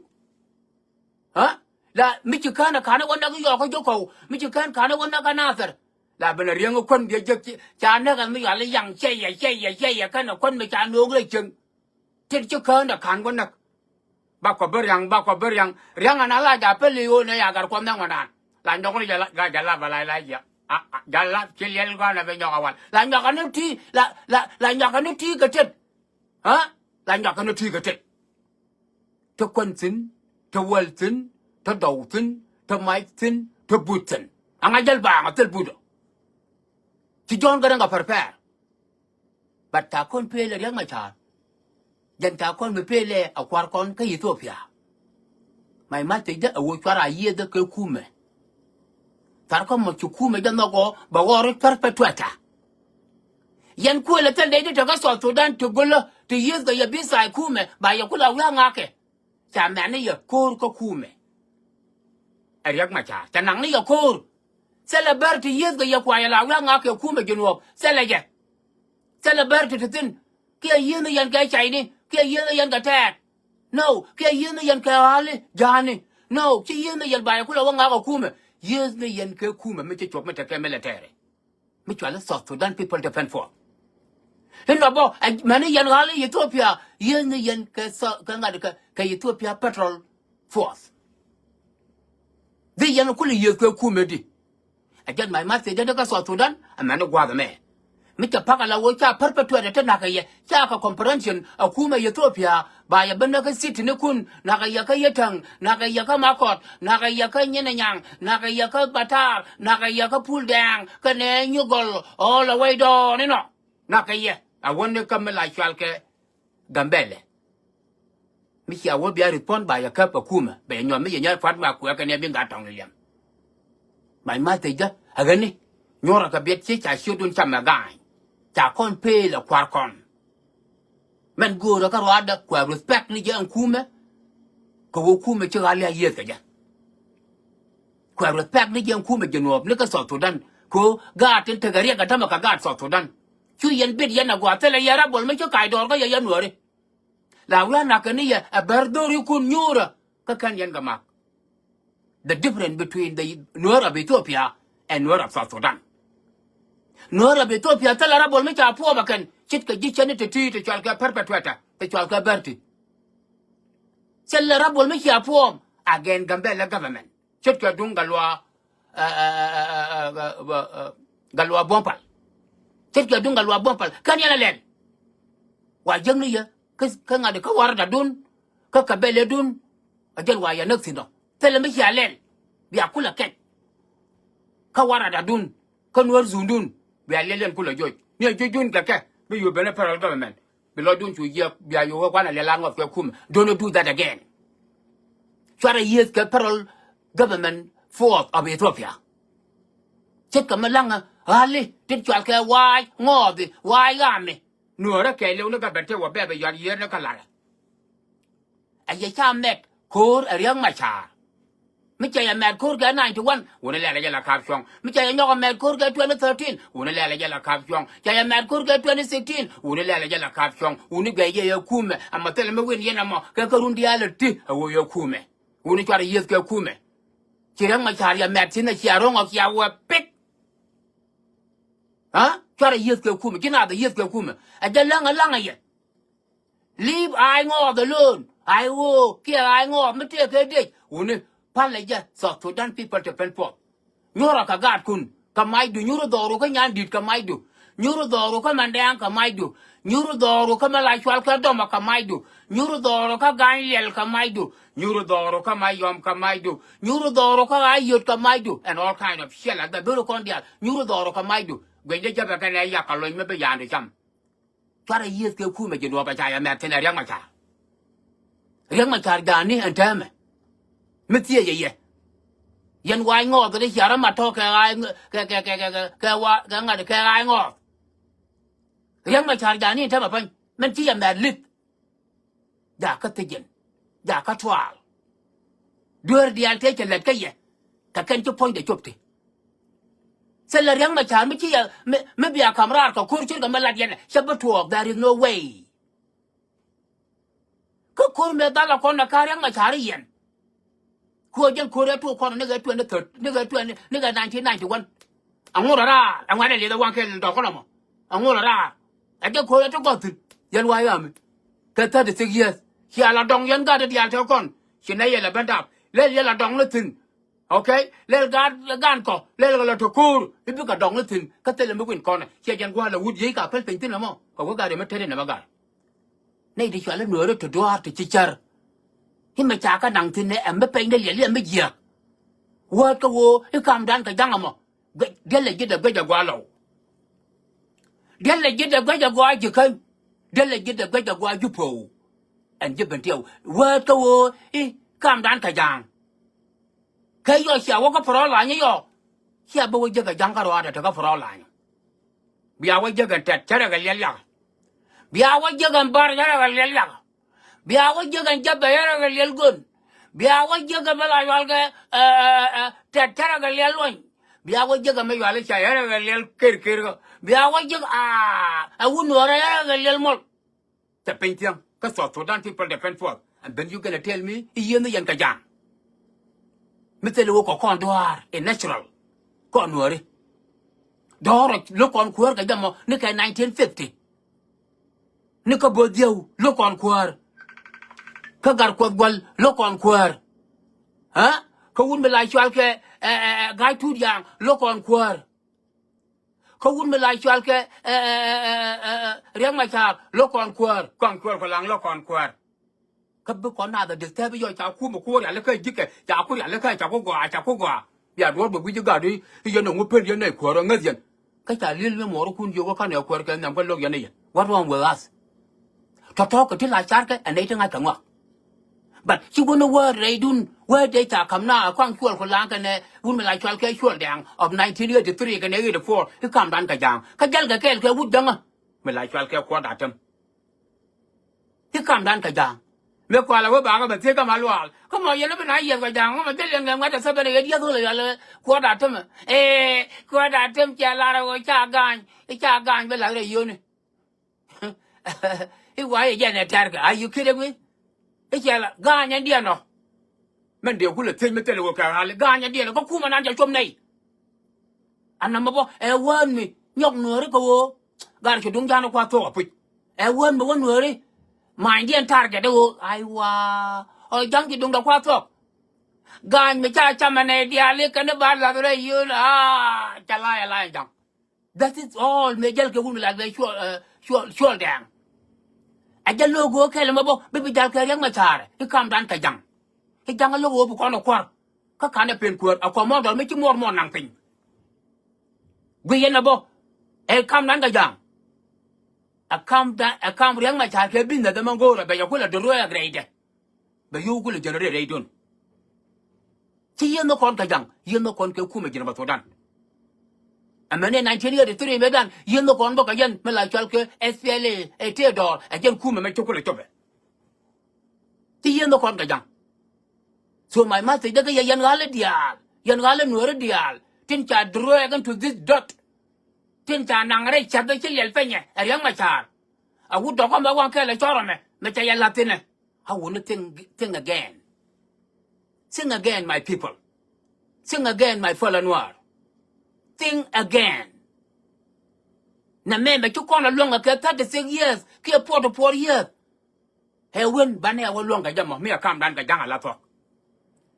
Ɣä? La mi ci kään ɛ ka̱n ɛ wä näk i̱ yɔɔk kä jiök kɔw mi ci kään ka̱n ɛ wä näk kä Nathɛr. La ben ɛ riäŋ ɛ kuän biɛ jek ca näk ɛ mi yɔal i̱ yaŋ cɛyɛ cɛyɛ cɛyɛ kɛn ɛ kuän mi ca no̱o̱ŋ rɛy cieŋ. Tet ci kään ɛ ka̱n wä näk. Bakɔ bi riaŋ bakɔ bi riaŋ riaŋ ɛn a la ja̱ pɛli ɣöö nɛ ya gat kuɔth nɛŋ wä naan. La nyɔk ni jɛ la jɛ la bɛ la la jiɛ. A a jɛ la ci liɛl gɔ̱a̱n ɛ bi nyɔk a wal la nyɔk ɛ ni ti la la la nyɔk ɛ ni ti kɛ tet. Ɣä? La nyɔk ɛ ni ti kɛ tet. Te kuän thi̱n, te wäl thi̱n, te dɔw thi̱n, te mac thi̱n, te buth thi̱n. Aŋa jäl baaŋ a thil buth ɔ. Ci Jɔ̱ɔ̱n Gäräŋ a pɛrpɛr. But ca kɔn pelɛ Riɛk Macar. Jɛn ca kɔn mi pelɛ a kua̱r kɔn kä Ethiopia. My message dä a wä cuar a yiëëdhä kɛ kumɛ. Thar kä mɔ ci kumɛ jɛ nhɔk ɔ bɛ ɣɔr i̱ pɛrpɛtuɛta. Yɛn kuël ɛ thil dee di te kä South Sudan ti gölä ti yiëëth kɛ yɛ bi thaay kumɛ ba yɛ kula wi̱i̱ aŋakɛ. Ca mɛn ni yɛ ko̱o̱r kä kumɛ. Ɛ Riɛk Macar ca naŋ ni yɛ ko̱o̱r. Thilɛ bär ti yiëëth kɛ yɛ kua yɛ la wi̱i̱ aŋakɛ kumɛ ji̱ nuɔɔk thilɛ jɛ. Thilɛ bär ti ti thi̱n kiɛ yiëëth ni yɛn kɛ cayni kiɛ yiëëth ni yɛn kɛ tɛɛt. No kiɛ yiëëth ni yɛn kɛ ɣa̱li ja̱a̱ni. No ci yiëëth ni yɛn ba yɛ kula wä ŋakɛ kumɛ. Yiëëth ni yɛn kɛ kumɛ mi ci cuɔp mi tekɛ military. Mi cual i̱ South Sudan People Defense Force. Inɔ bä ɛ mɛni yɛn ɣa̱l i̱ Ethiopia yiëëth ni yɛn kɛ ŋa̱t kɛ Ethiopia Patrol Force. Dhi yɛn kul i̱ yiëëth kɛ kumɛ di. Ɛ jɛn my message dee kä South Sudan ɛ mɛni gua̱a̱th ɛmɛ. Mi cɛ pa̱k ala wee ca perpetuate te nakä yɛ ca kɛ comprehension a kumɛ Ethiopia. Ba yɛ ben näk kä city ni kun nakä yɛ kä Yetäŋ nakä yɛ kä Makɔt nakä yɛ kä Nyinanyaŋ nakä yɛ kä Batar nakä yɛ kä Puldɛɛŋ kɛnɛ Nyugɔl all the way down inɔ. Nakä yɛ a wä ni kä mi la cual kɛ Gambɛlɛ. Mi cia wä bia respond ba yɛ käp a kumɛ bɛ yɛ nyuɔth mi yɛ nyɛ pua̱t ma kuɛ kɛnɛ bi ŋa̱t tɔŋ ni liɛm. My message dä a ɣäni nyuɔrä kɛ biɛt ci ca ciötdun camɛ ga̱a̱ny. Ca kɔn peel a kua̱r kɔn. Mɛn göörä kä ruaadä kuɛ respect ni jɛ ɛn kumɛ. Kɛ wä kumɛ ci ɣa̱l lia̱a̱ yiëëth kɛ jɛ. Kuɛ respect ni jɛ ɛn kumɛ ji̱ nuɔɔp ni kä South Sudan kɛ wä gaat tin tekɛ riɛk kɛ tämɛ kɛ gaat South Sudan. Cu yɛn bit yɛn a gua̱a̱th thilɛ yɛ rabol mi ci kac dɔɔr kä yɛ yɛn nuääri. La wi̱i̱ a nakä ni yɛ ɛ bär dho̱rikun nyuurä kä kän yɛn kɛ mak. The difference between the Nuer of Ethiopia and Nuer of South Sudan. Nuer of Ethiopia thilɛ rabol mi ca puɔp ɛ kɛn ce̱tkɛ ji̱ cäni ti ti ti cɔal kɛ perpetuator ti cɔal kɛ bärti. Thilɛ rabol mi cia puɔp against Gambella government. Ce̱tkɛ duŋ Gatluak Gatluak Buɔ̱mpal. Ce̱tkɛ duŋ Gatluak Buɔ̱mpal kän yɛn a lɛl. Wa jäkni yɛ kä ŋa̱t kä waradadun kä Gambelladun. A jɛn wa yɛ näk thi̱n ɔ thilɛ mi cia lɛl bia kulɛ kɛc. Kä waradadun kä Nuäär zundun bia lɛl yɛn kulɛ joc ni a joc jun kɛ kɛ bi yo̱o̱ ben a federal government. Bi lɔcdun cu jiɛk bia yo̱o̱ kɛ kuan a lɛl a ŋɔth kɛ kumɛ. Don't do that again. Cuarɛ yiëëth kɛ federal government force of Ethiopia. Ce̱tkɛ mi laŋä ɣa̱li tin cual kɛ wa̱a̱c ŋɔɔthi wa̱a̱c ɣaami. Nuäärä kɛɛliw ni kä bɛ tëë wä bɛɛbɛ yɔ̱a̱t yiëër ni kä la̱rä. Ɛ yɛ ca mɛt ko̱o̱r ɛ Riɛk Macar. Mi cɛ yɛ mɛt ko̱o̱r kɛ ninety one wuni lɛl ɛ jɛ la ka̱p cuɔ̱ŋ. Mi cɛ yɛ nyɔk ɛ mɛt ko̱o̱r kɛ twenty thirteen wuni lɛl ɛ jɛ la ka̱p cuɔ̱ŋ. Cɛ yɛ mɛt ko̱o̱r kɛ twenty sixteen wuni lɛl ɛ jɛ la ka̱p cuɔ̱ŋ. Wuni guɛc yɛ yɛ kumɛ ɛmɔ thilɛ mi win yɛn ɛmɔ kɛ kä run diaal ɛ ti ɛ wä yɛ kumɛ. Wuni cuarɛ yiëth kɛ kumɛ. Ci Riɛk Macar yɛ mɛt thi̱n ɛ cia ro̱ŋ ɔ cia wä pik. Aa cuarɛ yiëth kɛ kumɛ ji̱ naath ɛ yiëth kɛ kumɛ. Ɛ jɛ läŋ ɛ läŋ ɛ yɛ. Leave Aai Ŋɔɔth alone. Aai ɣöö kiɛ Aai Ŋɔɔth mi tëëkɛ dec wuni. Palɛ jɛ South Sudan People Defense Force. Nyuurä kɛ gaatkun kɛ macdu, nyuurä dhɔru kä nyan di̱t kɛ macdu. Nyuurä dhɔru kä mɛn dɛɛŋ kɛ macdu. Nyuurä dhɔru kä mɛn la cual kɛ dɔmɔ kɛ macdu. Nyuurä dhɔru kä ga̱a̱ny liɛl kɛ macdu. Nyuurä dhɔru kä mac yɔm kɛ macdu. Nyuurä dhɔru kä ɣa̱a̱c yöt kɛ macdu. And all kind of shit like that. Beri kɔn diaal nyuurä dhɔru kɛ macdu. Guecdä jäpɛ kɛnɛ yak kɛ lony mi bi ya̱a̱ndu cam. Cuarɛ yiëth kɛ kumɛ ji̱ duɔ̱ɔ̱p ɛ ca yɛ mɛt thi̱n ɛ Riɛk Macar. Riɛk Macar ja̱a̱ni ɛn täämɛ. Mi thiecɛ yɛ. Yɛn Wa̱a̱c Ŋɔɔth ni ciarä mat tɔ̱ kɛ ɣa̱a̱c kɛ kɛ kɛ kɛ kɛ wa kɛ ŋa̱t kɛ Aai Ŋɔɔth. Riɛk Macar ja̱a̱ni ɛn täämɛ pa̱ny mɛn ci yɛ mɛt li̱th. Jakä thi̱ji̱n jakä tuaal. Dueer diaal tëë cɛ lät kä yɛ kɛ kɛn ci puɔ̱nydɛ cop ti. Thilɛ Riɛk Macar mi ci yɛ mi, mi bia ka̱m raar kɛ ko̱r ce̱tkɛ mi lat yɛn ɛ cɛ bi tuɔɔk. There is no way. Kä ko̱r mëë dhal ɛ kɔn ɛ ka̱r Riɛk Macar i̱ yɛn. Kuɔ jɛn ko̱r ɛ tuɔɔk kɔn nikɛ twenty thirty, nikɛ twenty, nikɛ nineteen ninety one. Aŋur ɛ raar ɛŋuɛt ɛ lieth ɛ waŋ kɛl dɔk kɔn ɔmɔ. Aŋur ɛ raar ɛ jɛ ko̱r ɛ ti gɔ̱th thi̱n. Yɛn wa yami kɛ thirty six years cia la dɔŋ yɛn gat ɛ diaal te kɔn. Ci nɛ yɛ lɛ ben dap lɛl yɛ la dɔŋ ni thi̱n. Okay, lɛl gaat gan kɔ lɛl kɛ lɔ te ko̱o̱r i̱ bikɛ dɔŋ ni thi̱n kä thilɛ mi win kɔnɛ ciɛ jɛn gua̱a̱r lɛ wut yiey ka päl piny thi̱n ɛmɔ kɛ wä gaat ɛmɛ tet in ɛmɛ gaat. Nɛy ti cual i̱ nuääri te duaar te ci cär. I̱ mɛ ca kä naŋ thi̱n ɛ ɛmɛ pɛny dee liɛl i̱ ɛmɛ jiääk. Wäätkä ɣöö i̱ kamdan kɛ ja̱ŋ ɛmɔ. Diɛl lɛ ji̱dɛ guic ɛ gua̱a̱r lɔw. Diɛl lɛ ji̱dɛ guic ɛ gua̱a̱r ji̱ käny. Diɛl lɛ ji̱dɛ guic ɛ gua̱a̱r ji̱ po̱o̱w. Ɛn ji̱ ben tiɛw wäätkä ɣöö i̱ kamdan kɛ ja̱ŋ. Kɛ yɔ cia wä kä pärɔ̱ lany yɔ. Cia bä wä jiäk ɛ ja̱ŋ kä ruaadɛ te kä pärɔ̱ lany. Bia wä jiäk ɛn tɛt cärɛ kɛ liɛl yakä. Bia wä jiäk ɛn bar cärɛ kɛ liɛl yakä. Bia wä jiäk ɛn jäpɛ cärɛ kɛ liɛl gön. Bia wä jiäk ɛn mi la yual kɛ tɛt cärɛ kɛ liɛl luɔny. Bia wä jiäk ɛn mi yual i̱ ca cärɛ kɛ liɛl ker ker kä. Bia wä jiäk aa ɛ wun nuɔrɛ cärɛ kɛ liɛl muɔl. Cɛ piny thiäŋ kä South Sudan People Defense Force. And then you gonna tell me i̱ yieen ni yɛn kɛ ja̱a̱ŋ. Mi thil i̱ wä kɔ kɔn dua̱a̱r i̱ natural. Kɔn nuääri. Dɔ̱ɔ̱r rɔ lo̱k kɔn kuäär kɛ jɛ mɔ ni kɛ nineteen fifty. Ni kä bo̱o̱th jiäw lo̱k kɔn kuäär. Kä Gatkuoth Gua̱l lo̱k kɔn kuäär. Kä wut mi la cual kɛ Ga̱a̱c Tuut Yaŋ lo̱k kɔn kuäär. Kä wut mi la cual kɛ Riɛk Macar lo̱k kɔn kuäär. Kɔn kuäär kɔ laŋ lo̱k kɔn kuäär. Kä bi kɔn naath a disturb yɔ ca kumɛ kuɔ rialikä ji̱kɛ ca ku rialikä ca ku gɔaa ca ku gɔaa. Bia duɔ̱ɔ̱r bɛ gui̱c i̱ gat i̱ yɛn ɛŋu pen yɛn nɛy kuäärä ŋäth yɛn. Kä ca li̱el mi muɔɔrikun jiök kä kän ɛ kuäär kɛ nhiam kä lo̱k yɛn i̱ yɛn. What wrong with us? Tɔ̱tɔ̱ kɛ ti la carkɛ ɛ nɛy ti ŋa̱c kɛ ŋɔak. But ci wun i̱ wäär rɛydun wäär dee ca ka̱m na ɛ kɔaŋ cuɔl ku la̱a̱ŋ kɛnɛ wun mi la cual kɛ Cuɔl Dɛŋ of nineteen eighty three kɛnɛ eighty four i̱ kamdan kɛ ja̱a̱ŋ kä jälkɛ kɛɛl kɛ wut jäŋä. Mi la cual kɛ Kuɔt Atem. I̱ kamdan kɛ ja̱a̱ŋ. Mëë kual a wee bakä bɛ thiec kä Malual kä mɔ yɛn a bi na yiɛth kɛ ja̱a̱ŋ kä mɔ jɛ liɛŋ kɛ ŋuɛt a thäpɛn a yet yieth ɣöl a yɔl Kuɔt Atem. Ee Kuɔt Atem cɛ lar a ɣöö ca ga̱a̱ny i̱ ca ga̱a̱ny bi la̱th rɛy yio̱ni. I̱ wa yɛ jɛn ɛ tɛ̈rkɛ, are you kidding me? I̱ cɛ la ga̱a̱ny ɛn diɛn ɔ. Mɛn dee kulɛ thiec mi thilɛ wä kɛ ɣa̱l i̱ ga̱a̱ny ɛn diɛn ɔ kä kumɛ nan cɛ cuɔp nɛy. Anamɛ bä ɛ wään mi nyɔk nuääri kɛ ɣöö gar ci duŋ ja̱a̱n kua̱r thuɔ̱k apuc. Ɛ wään mi wä nuääri ma̱a̱nydiɛn target ɛ ɣöö aiwa ɔ ja̱ŋ ci duŋdɛ kua̱r thuɔ̱k. Ga̱a̱ny mi ca camɛ nɛy diaal i̱ kɛn i̱ ba lath rɛy yio̱o̱n aa ca la̱a̱c ɛ la̱a̱c ɛ ja̱ŋ. That is all mëë jäl kɛ wun mi lath rɛy Cuɔl, Cuɔl, Cuɔl Dɛŋ. Ɛ jɛ lo̱o̱k ɣöö kɛl ɛmɛ bä bi bi ja̱l kɛ Riɛk Macar i̱ kamdan kɛ ja̱ŋ. I̱ ja̱ŋ ɛ lo̱k ɣöö bi kɔn ɛ kua̱r. Kä ka̱n ɛ pen kuäär ɛ kua̱r muɔ̱ɔ̱n dɔl mi ci muɔɔr muɔɔn naŋ piny. Guiy yɛn ɛ bä ɛ kamdan kɛ ja̱a̱ŋ. Ɛ kam dan ɛ kam Riɛk Macar kɛ business ɛmɛ go̱o̱rɛ bɛ yɛ kulɛ doro̱ ɛ rɛydɛ. Bɛ yio̱w kulɛ jɛn rɛy rɛydun. Ci yieth ni kɔn kɛ ja̱ŋ yieth ni kɔn kɛ kumɛ ji̱n bä Thudan. Ɛmɛn ɛ nineteen eighty three mëë dan yieth ni kɔn bä kɛ jɛn mi la cual kɛ S P L A ɛ tëë dɔɔr ɛ jɛn kumɛ mɛ ci kulɛ copɛ. Ci yieth ni kɔn kɛ ja̱ŋ. So my message dee kä yɛ yɛn ɣa̱l i̱ diaal yɛn ɣa̱l i̱ nuääri diaal tin ca drag into this dirt. Tin ca naŋ rɛy cäth ci liɛl pɛnyɛ ɛ Riɛk Macar. A wut dɔ̱k ɔmɛ waŋ kɛl ɛ cɔr ɔmɛ mɛ cɛ yɛ la̱th thinɛ. A wuni think, think again. Think again my people. Think again my fellow Nuäär. Think again. Nɛ mɛ mɛ ci kɔn a luäŋ ɛ kɛ thirty six years kiɛ forty four years. Ɛ wen banɛ ɛ wä luäŋ kɛ jɛ mɔ mi ɛ kamdan kɛ ja̱ŋ ala thuɔ̱k.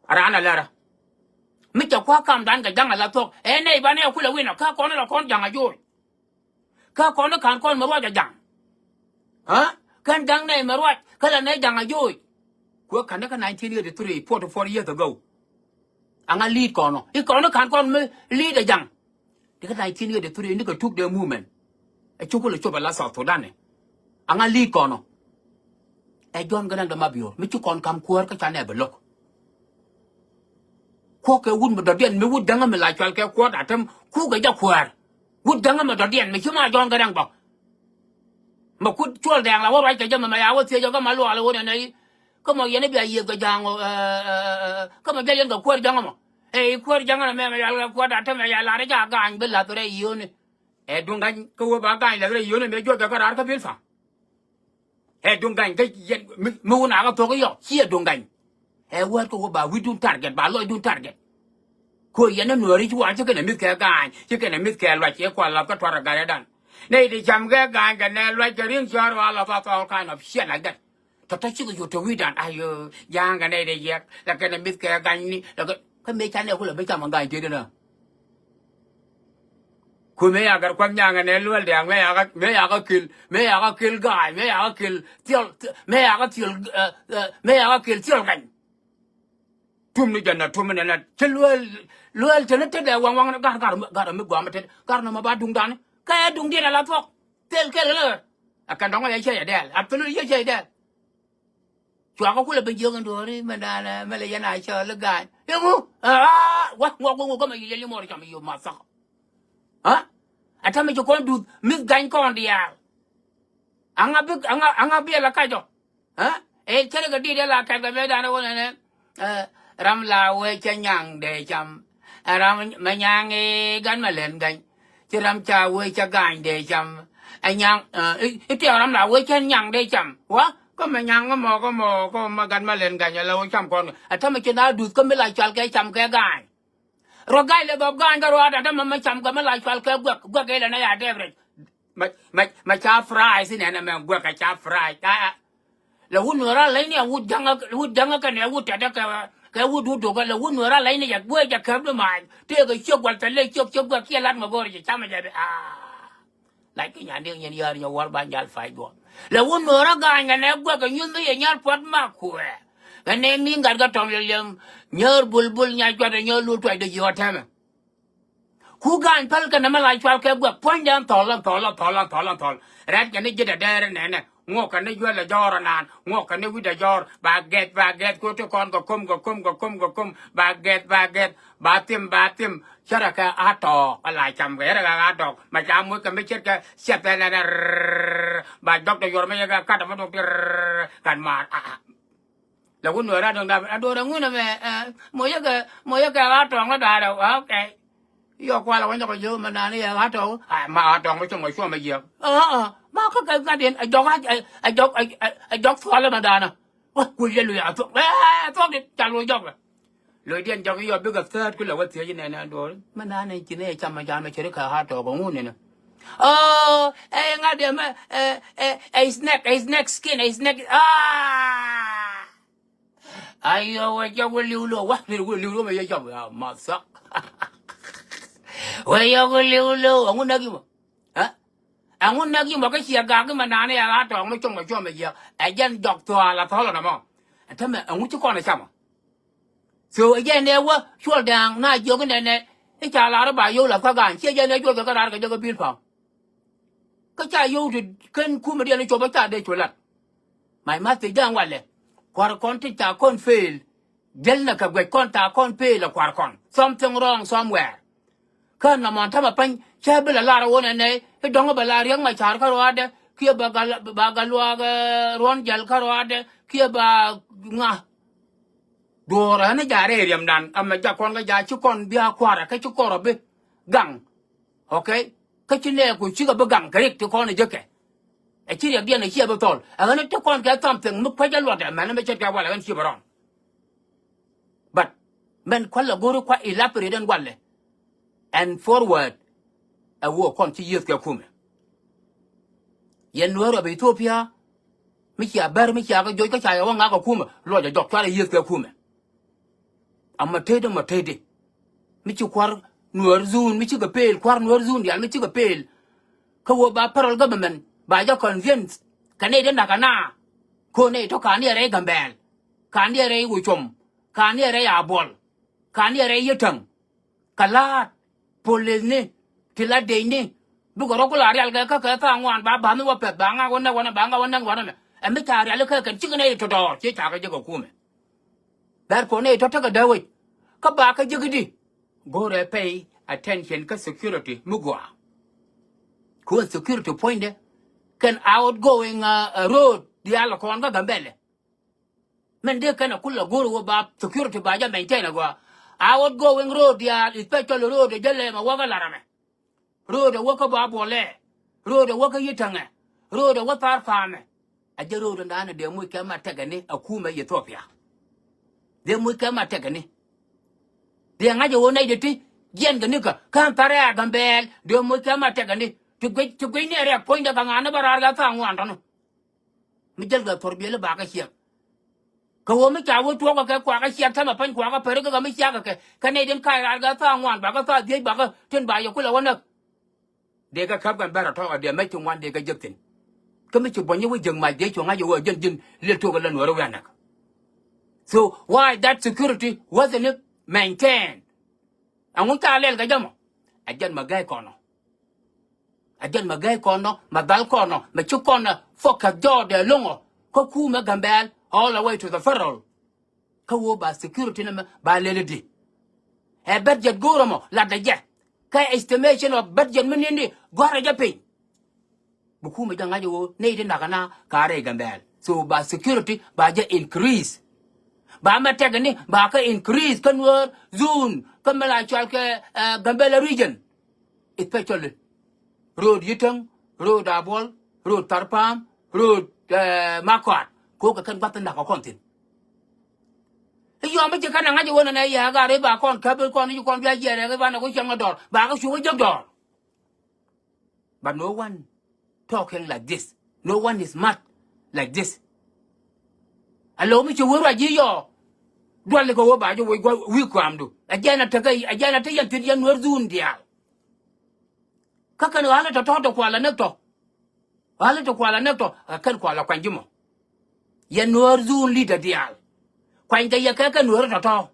Raan a lɛrä mi cɛ kua̱ kamdan kɛ ja̱ŋ ala thuɔ̱k ɛ nɛy banɛ ɛ kulɛ win ɔ kä kɔn la kɔn ja̱ŋ a jo̱o̱c. Kä kɔn i̱ ka̱n kɔn mi ruac a ja̱ŋ. Kä kɛn ja̱ŋ nɛy mi ruac kä la nɛy ja̱ŋ a jo̱o̱c. Kuɛ ka̱n i̱ kä nineteen eighty three, forty four years ago. Aŋa lead kɔn ɔ i̱ kɔn i̱ ka̱n kɔn mi lead a ja̱ŋ. Ti kä nineteen eighty three ni kɛ tuk dee movement. Ɛ cuk kulɛ cop ɛ la South Sudan ni. Aŋa lead kɔn ɔ. Ɛ John Garang de Mabior mi ci kɔn kam kuäär kä canɛ bi lo̱k. Kuɔ̱k kɛ wut mi dɔ̱diɛn mi wut däŋä mi la cual kɛ Kuɔt Atem kukɛ jɛ kuäär. Wut däŋä mi dɔ̱diɛn mi ci ma John Garang bä. Mɛ kut Cuɔl Dɛŋ la wä ruac kɛ jɛ mɛ mɛ ya wä thiec ɔ kä ma luaal wä nɛnɛ i̱. Kä mɔ yɛn i̱ bia yiëëth kɛ ja̱a̱ŋ ɔ kä mɔ jɛ yɛn kɛ kuäär ja̱ŋä mɔ. Ɛ i̱ kuäär ja̱ŋä mɛ mɛ yal kɛ kuäär da̱t tämɛ yal lar i̱ ca ga̱a̱ny bi la̱th rɛy yio̱ni. Ɛ duŋ ga̱ny kä wä ba ga̱a̱ny la̱th rɛy yio̱ni mɛ juɔc kɛ kä raar kä bil fa. Ɛ duŋ ga̱ny kä yɛn mi wun a kä thok i̱ yɔ ci ɛ duŋ ga̱ny. Ɛ wät kä wä ba wi̱cdun target ba lɔcdun target. Ko yɛn ni nuɔ̱ɔ̱ri ci wa ci kɛn ɛ mi̱th kɛ ga̱a̱ny ci kɛn ɛ mi̱th kɛ luac ci kual lath kä tuar ɛ ga̱a̱c ɛ dan. Nɛy ti cam kɛ ga̱a̱ny kɛ nɛ luac kɛ ri̱ŋ cɔɔr wa lath a thɔɔl kind of shit like that. Tɔ̱tɔ̱ cikɛ yot te wi̱i̱dan ayo ja̱a̱ŋ kɛ nɛy dee yɛk la kɛn ɛ mi̱th kɛ ganyni la kɛ kä mëë ca nɛ kulɛ bi cam ɛ gany tëëdɛ na. Ku mëë ya gɛr kuath nyaŋ ɛ nɛ luɛl dɛ̈ɛ̈ŋ mëë yakä mëë yakä kil mëë yakä kil ga̱a̱y mëë yakä kil thiɔl mëë yakä thiɔl mëë yakä kil thiɔl gany. Tum ni jɛn na tum ni nɛ ci luel luel teni tetdɛ waŋ waŋ ni gar gar gar mi guam tet gar nɔmɔ ba duŋ dani. Kɛ duŋ diɛn ala thuɔk thil kel kɛ lɛ. A kɛn dɔŋ a yɛ cɛ yɛ dɛl a thil yɛ cɛ yɛ dɛl. Cuakä kulɛ bi jiök in duɔ̱ɔ̱ri mɛ da̱a̱n mɛ lɛ yɛn a cɔɔl i̱ ga̱a̱ny iŋu. Wa ŋuɔk wiŋu kä mɛ yɛ yɛ li mɔr cam yɛ ma thak. A tamɛ ci kɔn duth mi̱th ga̱ny kɔn diaal. Aŋa bi aŋa aŋa bi ala kacɔ. Ɛ cärɛ kɛ di̱t ala kɛt kɛ mëë danɛ wä nɛnɛ. Ram la wee cä nyaŋ dee cam. Ɛ ram mɛ nyaŋ i̱ gan mɛ lɛn gany. Ci ram ca wee cä ga̱a̱ny dee cam. Ɛ nyaŋ i̱ tiɛɛk ram la wee cä nyaŋ dee cam wa kä mɛ nyaŋ kä mɔ kä mɔ kä mɛ gan mɛ lɛn gany ala wee cam kɔn. Ɛ tämɛ ci na duth kä mi la cual kɛ cam kɛ ga̱a̱ny. Ruɔ ga̱a̱c lɛ dhɔp ga̱a̱ny kä ruaadɛ dämɛ mɛ cam gɛ mɛ la cual kɛ guɛk guɛk ilɛ nɛ ya dɛp rɛc. Mɛ mɛ mɛ ca fry si nɛnɛ mɛ guɛk kɛ ca fry. Lɛ wut nuɔ̱ɔ̱rä lɛcni a wut ja̱ŋä wut ja̱ŋä kɛnɛ wut tɛtdä kɛ kɛ wut wut dokä lɛ wut nuɔ̱ɔ̱rä lɛcni yɛ guɛc jɛ kɛp ni ma̱a̱ny tëëkɛ ciök gual thɛl lɛ ciök ciök guɛk kiɛ lat mɛ go̱o̱r jɛ camɛ jɛ bi aa. Lac kɛ nyan diɛk nyin yäär nyɛ wäär ba nyal pay duɔ̱ɔ̱r. Lɛ wun nuɔ̱ɔ̱rä ga̱a̱ny kɛ nɛ guɛk kɛ nyuth mi yɛ nyal puɔ̱t mak kuɛ. Kɛ nɛ mi gat kä tɔm liɛm liɛm nyäär bulbul nya cuat kɛ nyäär lul tuacdɛ ji̱ ɣɔ̱t tɛmɛ. Ku ga̱a̱ny päl kɛ nɛmɛ la cual kɛ guɛk puɔ̱nydɛ ɛn thɔl ɛn thɔl ɛn thɔl ɛn thɔl ɛn thɔl. Rɛ̈t kɛ ni ji̱t ɛ dɛɛr ɛnɛnɛ ŋuɔk kɛ ni juɛl ɛ jɔ̱ɔ̱r ɛnan ŋuɔk kɛ ni wi̱cdɛ jɔ̱ɔ̱r ba gɛth ba gɛth ko̱ ti kɔn kɛ ko̱m kɛ ko̱m kɛ ko̱m kɛ ko̱m ba gɛth ba gɛth. Ba thim ba thim. Cärɛ kɛ a tɔɔk a la cam kɛ yɛrɛ kɛ a tɔɔk ma ca muc kɛ mi ce̱tkɛ ciɛth ɛn ɛn rrrr. Ba jɔk tɔ yuɔr mi yɛ kɛ kat a mi duk ti rrrr kɛn maar a a. Lɛ wun nuɔɔr a dɔŋ dap a duɔr a ŋun ɛmɛ ɛ muc yɛ kɛ muc yɛ kɛ a tɔɔk mi da̱a̱r ɛ. Okay. Yɔ kual a wä nyɔk a yio̱w ma naan yɛ a tɔɔk a ma a tɔɔk mi cuɔm kɛ cuɔm a yiëk. Ɛ ɛ ma kä kɛ ŋa̱t yɛn a jɔk a jɔk a jɔk thuɔl ɛ ma da̱a̱n ɛ. Wä kuc yɛ luc a thuɔk ɛ thuɔk di ca luc jɔk ɛ. Lo̱cdiɛn jɔk i̱ yɔ bikɛ thäät kulɛ wä thiec inɛnɛ duɔ̱ɔ̱r. Mi naan in ci ni ɛ cam ɛ jam ɛ ceri kɛ ha̱a̱t tɔɔk ɛ ŋun inɛ. Ɔ ɛ ŋa̱t diɛ mɛ ɛ ɛ ɛ snake ɛ snake skin ɛ snake. Aa. Ayɔ wɛ jɔk wä li̱w lo̱o̱ wä li̱w wä li̱w lo̱o̱ mɛ yɛ jɔk ya ma thak. Wɛ yɔk wä li̱w lo̱o̱ ɛ ŋun näk imɔ. Ɛ ŋun näk imɔ kä ciɛ gak imɔ naan iɛ ɣa̱a̱t tɔɔk mi cuɔm kɛ cuɔm ɛ jiɛk ɛ jɛn jɔk thuaal a thɔl ɔnɔ mɔ. Ɛ tämɛ ɛ ŋun ci kɔn ɛ camɔ. So ɛ jɛn ɛ wä cuɔl dɛ̈ɛ̈ŋ na jiök inɛnɛ i̱ ca lar i̱ ba yio̱w lath kä ga̱a̱ny ciɛ jɛn ɛ juɔth kɛ kä raar kɛ jɛ kä bil pa̱a̱m. Kä ca yio̱w ti ken kumɛ diɛn i̱ cop ɛ ca dee cu lat. My message dɛ̈ɛ̈ŋ walɛ kua̱r kɔn ti ca kɔn fail. Jäl nɛ kɛ guɛc kɔn ca kɔn fail ɛ kua̱r kɔn something wrong somewhere. Kä nɔmɔ tämɛ pany cä bi la lar wun ɛ nɛy i̱ dɔ̱ŋ bɛ la riäk ma ca̱r kä ruaadɛ kiɛ ba gal ba gal luaak ruɔ̱n jäl kä ruaadɛ kiɛ ba ŋa. Duɔ̱ɔ̱r ɣän i̱ ja̱ rɛy riɛmdan ɛmɛ ja̱ kɔn kä ja̱ ci kɔn bia kua̱rɛ kä ci kɔn rɔ bi gaŋ. Okay. Kä ci nɛɛku cikɛ bi gaŋ kɛ rik ti kɔn i̱ jekɛ. Ɛ ci riɛkdiɛn ɛ ciɛ bi thɔl ɛ ɣän i̱ ti kɔn kɛ something mi kuecä luɔtdɛ mɛn ɛmɛ ce̱tkɛ walɛ ɣän ciɛ bi rɔn. But mɛn kua̱l ɛ go̱ri kua̱ elaborate ɛn walɛ. And forward ɛ wä kɔn ci yiëth kɛ kumɛ. Yɛn nuäär ɔ bi Ethiopia mi cia bär mi cia kɛ joc kä ca yɛ wä ŋa̱k kɛ kumɛ luɔc ɛ jɔk cuarɛ yiëth kɛ kumɛ. Ama tëëdɛ ma tëëdɛ mi ci kua̱r nuäär dhun mi cikɛ pel kua̱r nuäär dhun diaal mi cikɛ pel. Kä wä ba federal government ba jɛ convince kɛ nɛy dee nak ana. Ko̱n nɛy tɔ̱ ka̱n diɛ rɛy Gambɛl ka̱n diɛ rɛy Wecom ka̱n diɛ rɛy Abuɔl ka̱n diɛ rɛy Yietäŋ. Kɛ la̱a̱t polisni ti la decni bikɛ rɔ ku la rial kɛ kä kɛ tha̱a̱ŋ ŋuan ba ba̱a̱m mi wä pɛth ba ŋa̱k wä näk wä nɛ ba ŋa̱k wä näk wä nɛ mɛ. Ɛ mi ca rial kɛ kɛn cikɛ nɛy tɔ̱ dɔɔr ci ca kɛ jek ɛ kumɛ. Therefore nɛy tɔ̱ tekɛ dee wec kä ba kɛ jek di. Go̱rɛ pay attention kä security mi gɔaa. Kun security puɔ̱nydɛ kɛn outgoing road diaal kɔn kä Gambɛlɛ. Mɛn dee kɛn a kul a go̱o̱r wä ba security ba jɛ maintain a gɔaa. Outgoing road diaal, especially road ɛ jälɛ mɛ wäkä laramɛ. Road ɛ wäkä ba buɔlɛ. Road ɛ wäkä yitäŋɛ. Road ɛ wä thar pa̱a̱mɛ. Ɛ jɛ road ɛndan ɛ dee muc kɛ ma tɛkɛ ni ɛ kumɛ Ethiopia. Dee muc kɛ ma tɛkɛ ni. Dee ŋa̱c ɛ ɣöö nɛy dee ti jiɛn kɛ ni kä ka̱n tharɛ a Gambɛɛl dee muc kɛ ma tɛkɛ ni. Ti guic, ti guic ni ɛ rɛk puɔ̱nydɛ kɛ ŋa̱n ni bä raar kɛ tha̱a̱ŋ ŋuan tɔ̱ni. Mi jäl kɛ thor biɛli bakä ciɛk. Kɛ ɣöö mi ca wä tuɔɔk kɛ kuakä ciɛk tämɛ päny kuakä pär kä kɛ mi ciakä kɛ kɛ nɛy tin kac raar kɛ tha̱a̱ ŋuan bakä tha̱a̱ dhiec bakä tin ba yɛ kulɛ wä näk. Dee kɛ käp kɛn bɛr ɛ tɔɔk ɛ dee mec ti ŋuan dee kɛ jek thi̱n. Kä mi ci buɔ̱ny wä jiäk mac dee cuɔ̱ŋ ŋa̱c ɛ ɣöö jɛn ji̱n lil tuɔɔk ɛ lä nuɔ̱ɔ̱ri wi̱i̱ anäk. So why that security wasn't maintained? Ɛŋu ca lɛl kɛ jɛ mɔ? Ɛ jɛn mɛ gɛy kɔnɔ. Ɛ jɛn mɛ gɛy kɔnɔ, mɛ dhal kɔnɔ, mɛ ci kɔnɔ focus jɔɔdɛ lo̱ŋɔ kä kumɛ Gambɛɛl all the way to the federal. Kä ɣöö ba security ni mɛ ba lɛl i̱di. Ɛ budget go̱o̱rä mɔ latdɛ jɛ. Kä estimation of budget mi ni̱n di gua̱rä jɛ piny. Bi kumɛ jɛ ŋa̱c ɣöö nɛy ti nakä na ka rɛy Gambɛɛl. So ba security ba jɛ increase. Ba mɛ tɛk ni ba kä increase kä Nuer zone kä mɛ la cɔal kɛ, eh, Gambɛla region. Especially road Yitäŋ, road Abuɔl, road Tharpam, road, eh, Makɔat. Kɛ ɣöö kɛ kɛn gua̱th in nakä kɔn thi̱n. I̱ yɔm i̱ ci kɛn a ŋa̱c ɣöö nɛnɛ yɛ gat i̱ ba kɔn käp i̱ kɔn i̱ ci kɔn bia jiɛɛr ɛ i̱ banɛ ku cäŋ ɛ dɔɔr ba kä cuŋ i̱ jek dɔɔr. But no one talking like this. No one is smart like this. A lo̱ mi ci wee ruac ji̱ yɔɔ. Duali kɛ wee ba ji̱ wee gua̱ wi̱i̱ kuamdu. A jɛn a tekä, a jɛn a te yɛn thi̱n yɛn Nuer zone diaal. Kä kɛn ɣa̱lä tɔ̱tɔ̱ te kual a näk tɔ. Ɣa̱lä te kual a näk tɔ. A kɛn kual a kuany ji̱ mɔ. Yɛn Nuer zone leader diaal. Kuany kɛ yɛ kɛ kɛ Nuer tɔ̱tɔ̱.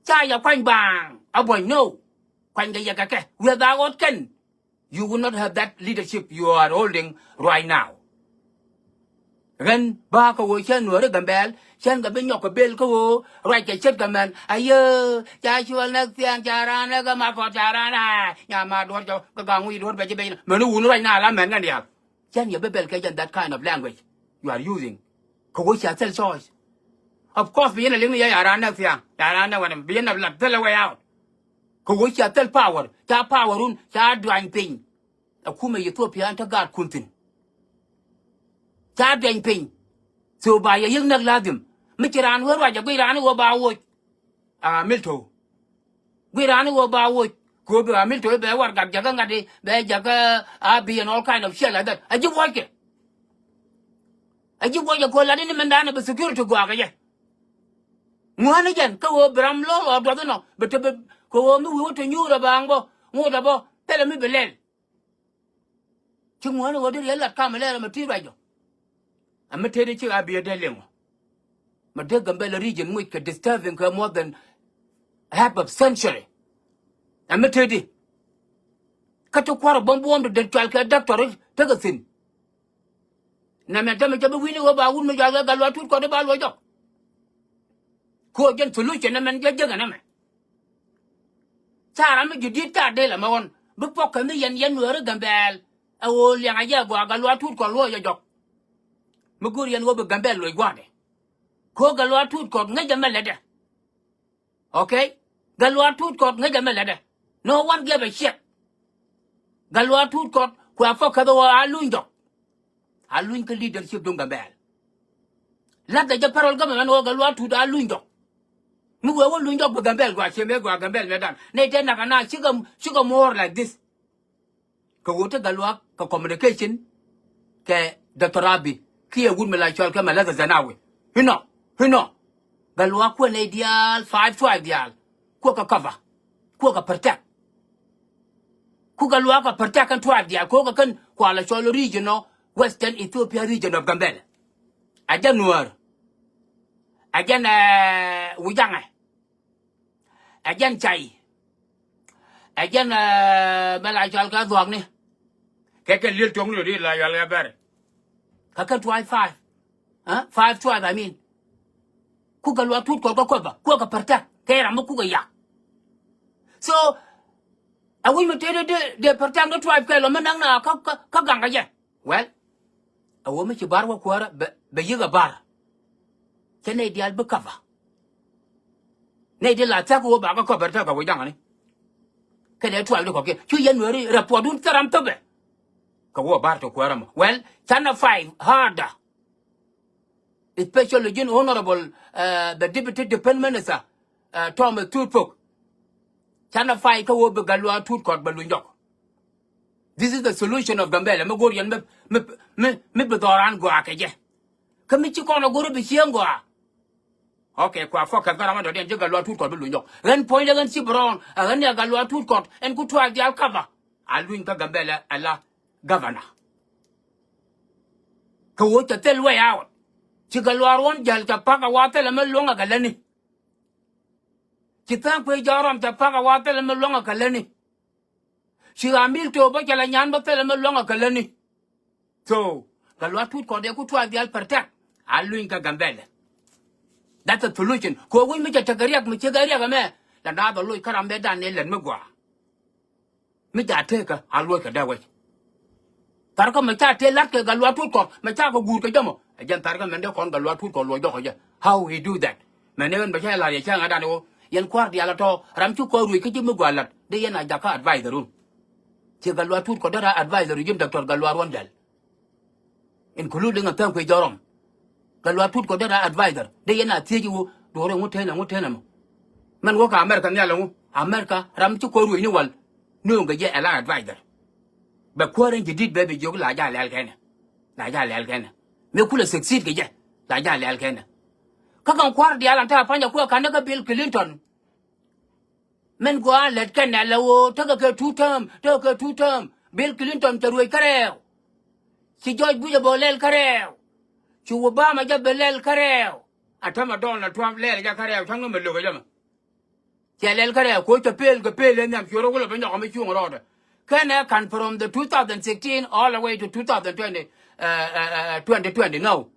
Ca yɛ kuany baaŋ a buɔ̱ny no. Kuany kɛ yɛ kɛ kɛ. Without kɛn, you will not have that leadership you are holding right now. Ɣän bä kä ɣöö cä Nuääri Gambɛl cän kɛ bi nyɔk kɛ bel kä ɣöö ruac kɛ ce̱tkɛ mɛn. Ayee, ca cuɔl näk thiaŋ, ca raan näk kä Makɔt, ca raan a nya ma duɔ̱r jɔ kä gaŋ wi̱i̱ duɔ̱r bɛ ji̱ ben. Mɛn wun ruac na la mɛn kɛn diaal. Cän yɛ bi bɛl kɛ jɛn that kind of language you are using. Kɛ ɣöö cia thil choice. Of course bi yɛn a liŋ ni yɛ ca raan näk thiaŋ, ca raan näk wɛn, bi yɛn a lat thil a way out. Kɛ ɣöö cia thil power, ca power run ca duany piny. Ɛ kumɛ Ethiopia ɛn te gaatkun thi̱n. Ca duany piny. So ba yɛ yiëk näk ladhim. Mi ci raan wee ruac ɛ guic raan i̱ ɣöö ba woc. A mil to̱. Guic raan i̱ ɣöö ba woc. Kɛ ɣöö bi a mil to̱ i̱ bɛ warɛgak jäkä ŋa̱t i̱ bɛ jäkä a bi and all kind of shit like that. A ji̱ wuɔckɛ. A ji̱ wuɔckɛ kɛ ɣöö lat i̱ ni mɛn da̱a̱n ɛ bi security gɔaa kɛ jɛ. Ŋuäänä jɛn kä ɣöö bi ram lo̱l ɣɔɔ duɔth inɔ bi te bi kɛ ɣöö mi wi̱i̱ wä te nyuur ɛ baaŋ bä ŋot ɛ bä thilɛ mi bi lɛl. Ci ŋuäänä ɣöö dee riɛl lat kam ɛ lɛr ɛmɛ ti ruacdɔ. Ɛmɛ tëëdi ci ɣaa biɛ dee liŋɔ. Mɛ dee Gambɛla region muc kɛ disturbing kɛ more than half a century. Ɛmɛ tëëdi. Kä ti kua̱r ɛ buɔ̱m buɔ̱m ti det cual kɛ doctor tekɛ thi̱n. Nɛmɛ tämɛ cɛ bi wi̱ni ɣöö ba wut mi jɔal kɛ Gatluak Tut Kɔt i̱ ba luɔc jɔk. Kɛ ɣöö jɛn solution nɛmɛn jɛ jek ɛnɛmɛ. Ca ram mi ji̱ di̱t ca del ɛmɛ ɣɔn bi pɔk kɛ mi yɛn yɛn Nuääri Gambɛl. Ɛ ɣöö liɛŋ a jɛ gɔaa Gatluak Tut Kɔt luɔc jɛ jɔk. Mi go̱o̱r yɛn ɣöö bi Gambɛl luɔc gua̱a̱dɛ. Kɛ ɣöö Gatluak Tut Kɔt ŋäc ɛmɛ lätdɛ. Okay? Gatluak Tut Kɔt ŋäc ɛmɛ lätdɛ. No one give a shit. Gatluak Tut Kɔt kuɛ focus ɣöö a luny jɔk. A luny kä leadership duŋ Gambɛl. La̱thkɛ jɛ federal government ɣöö Gatluak Tut a luny jɔk. Mi wee wä luny jɔk bi Gambɛl gɔaa ciɛ mëë gɔaa Gambɛl mëë dan. Nɛy tëë nak ana cikɛ, cikɛ more like this. Kɛ ɣöö te Gatluak kɛ communication kɛ Doctor Abiy kiɛ wut mi la cɔal kɛ Meles Zenawi. Inɔ, inɔ. Gatluak kuɛ nɛy diaal, five tribe diaal. Kuɛ kɛ cover. Kuɛ kɛ protect. Ku Gatluak kɛ protect kɛn tribe diaal. Kɛ ɣöö kɛ kɛn kua la cɔl region ɔ Western Ethiopia region of Gambela. Ɛ jɛn Nuäär. Ɛ jɛn, eh, Wijaŋɛ. Ɛ jɛn Cay. Ɛ jɛn, eh, mɛ la cɔal kɛ Dhuakni. Kɛ kɛ li̱el tuɔ̱ŋni ri la cɔal kɛ Bɛr. Kɛ kɛ tribe five. Eh? Five tribe, I mean. Ku Gatluak Tut Kɔt kä kuɛ bä, kuɛ kɛ protect. Kɛ ram mi kukɛ yak. So, a wi̱c mi tëëdɛ dee, dee protect ni tribe kɛl ɔ mi naŋ na kä, kä, kä gaŋ kä jɛ. Well, a wä mi ci bar wä kuäärä bɛ, bɛ yi̱k a bar. Cɛ nɛy diaal bi cover. Nɛy ti la thia̱k kɛ ɣöö bakɛ kɔpɛr tekɛ wi̱c da̱ŋ ani. Kɛnɛ tual di kɔ̱kiɛn cu yɛn Nuääri rɛpuɔtdun thil ram thöpɛ. Kɛ ɣöö bar ti kuäärä mɔ. Well, canɛ fight harder. Especially ji̱n honorable, uh, the deputy defense minister, uh, Thomas Tut Pok. Canɛ fight kä ɣöö bi Gatluak Tut Kɔt bɛ luny jɔk. This is the solution of Gambella. Mi go̱o̱r yɛn mi, mi, mi, mi bi dhɔran gɔaa kɛ jɛ. Kä mi ci kɔn a go̱o̱r bi cieŋ gɔaa. Okay, kua focus kä ram mi dɔ̱diɛn ci Gatluak Tut Kɔt bi luny jɔk. Ɣän puɔ̱nydɛ ɣän ci bi rɔɔn, ɛ ɣän ni a Gatluak Tut Kɔt, ɛn ku tuaal diaal kapa. A luny kä Gambella ala governor. Kɛ ɣöö cɛ thil way out. Ci Gatluak Ruɔ̱n Jäl cɛ pak a wa thilɛ mi luäŋ a kɛ lätni. Ci Tha̱a̱ŋ Kuec Jɔk Rɔm cɛ pak a wa thilɛ mi luäŋ a kɛ lätni. Ci Ɣamil Tëë bä cɛ la nyan bä thilɛ mi luäŋ a kɛ lätni. So Gatluak Tut Kɔt dee ku tuaal diaal protect. A luny kä Gambella. That's a solution. Kɛ ɣöö wi̱c mi cɛ tekɛ riɛk mi ciek ɛ riɛk ɛmɛ. La naath ɔ loc kä ram bɛ dan ni lät mi gɔaa. Mi ca tekä a luɔc kɛ dee wec. Thar kä mɛ ca tëë la̱t kɛ Gatluak Tut Kɔt mɛ ca kɛ guur kɛ jɛ mɔ. Ɛ jɛn thar kä mɛn dee kɔn Gatluak Tut Kɔt luɔc jɔk kɛ jɛ. How he do that? Mɛn ni ɣän bɛ cä la̱r yɛ cäŋ a dan ɣöö yɛn kua̱r diaal a tɔ̱ ram ci kɔn ruëc kä ji̱ mi gɔaa la̱t dee yɛn a jakä advisor run. Ci Gatluak Tut Kɔt dee ram advisor ji̱n Doctor Gatluak Ruɔ̱n Jäl. Including a Tha̱a̱ŋ Kuec Jɔk Rɔm. Gatluak Tut Kɔt dee ram advisor dee yɛn a thiec i̱ ɣöö duɔ̱ɔ̱r ɛŋu tënɛ ɛŋu tënɛ mɔ. Mɛn wä kä America nhial ɛŋu America ram ci kɔn ruëc ni wal. Nööŋ kɛ jɛ ɛ la advisor. Bɛ kuäär in jadid bɛ bi jiök la ja lɛl kɛnɛ. La ja lɛl kɛnɛ. Mëë kulɛ succeed kɛ jɛ la ja lɛl kɛnɛ. Kä kɛn kua̱r diaal an te a pa̱ny a kuɛ ka̱n ni kä Bill Clinton. Mɛn gɔaa lät kɛnɛ lɛ ɣöö tekɛ kɛ two term, tekɛ kɛ two term. Bill Clinton cɛ ruëc kärɛɛw. Ci George Bush a bä lɛl kärɛɛw. Ci Obama jɛ bä lɛl kärɛɛw. A tämɛ Donald Trump lɛl jɛ kärɛɛw cäŋ ni mɛ lo̱k ɛ jɛ mɛ. Cɛ lɛl kärɛɛw ko̱ cɛ pel kɛ pel ɛ nhiam ci rɔ wulɛ bä nyɔk mi cuŋ rɔɔdɛ. Kɛnɛ ka̱n from the two thousand sixteen all the way to two thousand twenty, uh, uh, uh, twenty twenty now.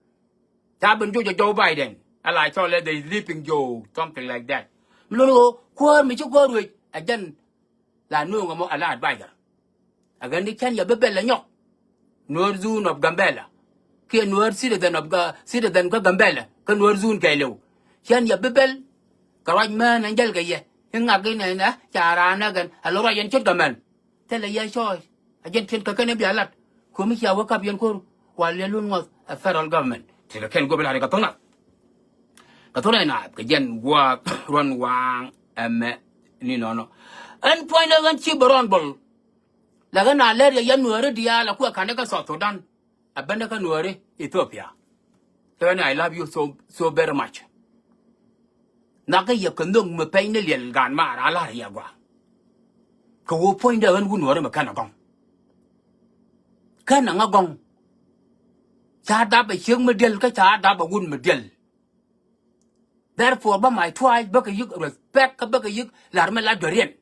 Ca ben jocɛ Joe Biden. Ala cɔl ɛ the sleeping Joe, something like that. Mi lon ɣöö kuäär mi ci kuäär ruëc ɛ jɛn la nööŋ ɛmɔ ala advisor. Ɛ ɣän ni cän yɛ bi bɛl ɛ nyɔk. Nuäär zone of Gambella kiɛ Nuäär citizen of Ga- citizen kä Gambella kä Nuäär zone kɛɛliw. Cän yɛ bi bɛl kɛ ruac mään ɛn jäl kɛ yɛ i̱ ŋak in ɛn ɛ ca raan ɛ kɛn ɛ lɔ ruac ɛn ce̱tkɛ mɛn. Thilɛ yɛ choice. A jɛn tin kɛ kɛn ɛ bia lat. Ko̱mi cia wä kap yɛn ko̱r. Wa liɛl wun ŋɔth ɛ federal government. Tin kɛ kɛn go̱p lat kɛ thok nath. Kɛ thok nath kɛ jɛn gua̱a̱th ruɔ̱n waaŋ ɛmɛ ni nɔnɔ. Ɛn puɔ̱nydɛ ɣän ci bɛ rɔn bol. Lɛ ɣän a lɛr yɛ yɛn Nuääri diaal a kuɛ ka̱n ɛ kä South Sudan. A bendä kä Nuääri Ethiopia. Kɛ ɣän I love you so, so very much. Nhɔakä yɛ kɛ nhök mi pɛny ni liɛl gaan maar a la̱r yɛ gɔaa. Kɛ ɣöö puɔ̱nydɛ ɣän wut Nuääri mi kɛn a gɔ̱ŋ. Kɛn a ŋä gɔ̱ŋ. Ca dap a ciek mi diɛl kä ca dap a wut mi diɛl. Therefore bä my tribe bäkɛ yi̱k respect kä bäkɛ yi̱k la̱r mi la dueriɛn.